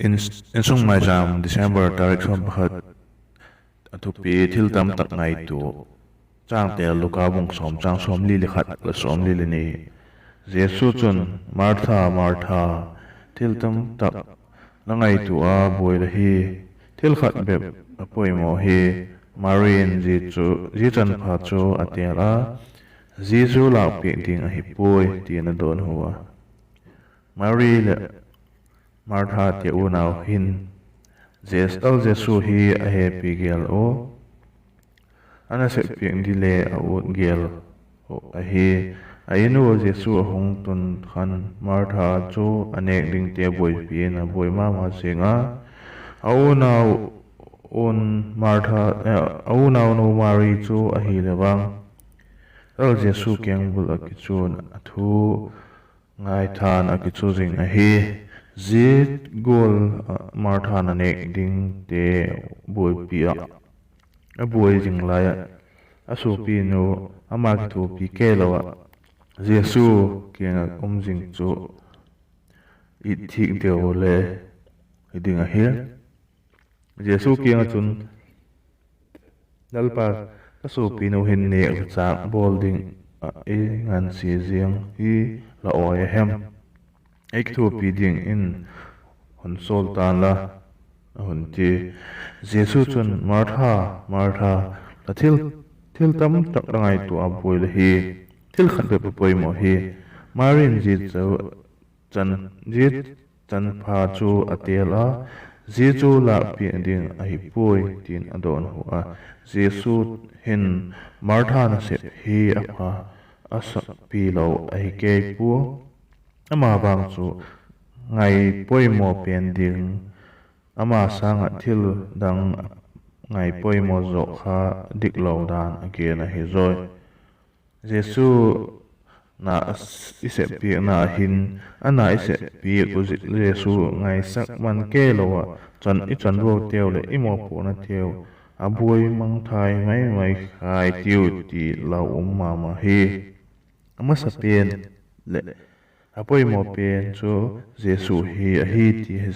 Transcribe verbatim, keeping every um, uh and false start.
In, Insung Maicham, December tarik sawm pakhat. A thupi: Thil tamtak ngaitua. Chângtel: Luka bung sawm, chang sawmli le khat le sawmli le ni. Jesu chun, Martha, Martha, thil tamtak la ngaitua a buai la hi; thil khat bep a poimaw hi. Mari in zia chanpha chu a têl a, zia chu lâkpiak ding ahi puai, ti'n a dawnhu a. Mari leh Marthate unau hin Jes-, Lal Jesu hi a hepi gêl ua, a nasep piak ding le a ut gêl uh ahi. A in ua Jesu a hung tun khan Martha chu a nêk dingte buaipi in a buai ma ma zing a. A unau, un Martha, eh, a unaunu Mari chu ahile vang, Lal Jesu kengbul ah kichun a thu ngaitha'n a kichu zing ahi. Zia gual ah Martha'n a nêk dingte buaipi ah, a buai zing lai ah, a suapinu ama kithuapi kei lo ah Jesu kiang ah um zing chu i thik deu le hi ding ahi. Jesu kiang ah chun, Lalpa, ka suapinu hin nêk le châk bawl ding ah ei ngansia ziang hi la awi a hem? Ei kithuapi dingin hun sawl ta'n la, a hun ti. Jesu chun, Martha, Martha, la thil, thil tamtak la ngaitua a buai la hi; thil khat bep a poimaw hi. Mari in zia chu chan, zia chanpha chu a têl a, zia chu lâkpiak ding ahi puai, ti'n a dawnhu a. Jesu hin Martha nasep hi a pha, a sakpi lo ahi kei pua. Ama vang chu ngaipoimaw pen ding, ama sâng ah thil dang ngaipoimaw zaw kha diklo dan a gen ahi zawi. Jesu na i seppiakna hin, a na i seppiak uh Jesu ngaisak man kei lo ah chan i chanvuateu leh i mawpuaknateu a buai mangthai mai mai khai tiu ti lau um ma ma hi. A masapen leh a poimaw pen chu Jesu hi ahi ti hi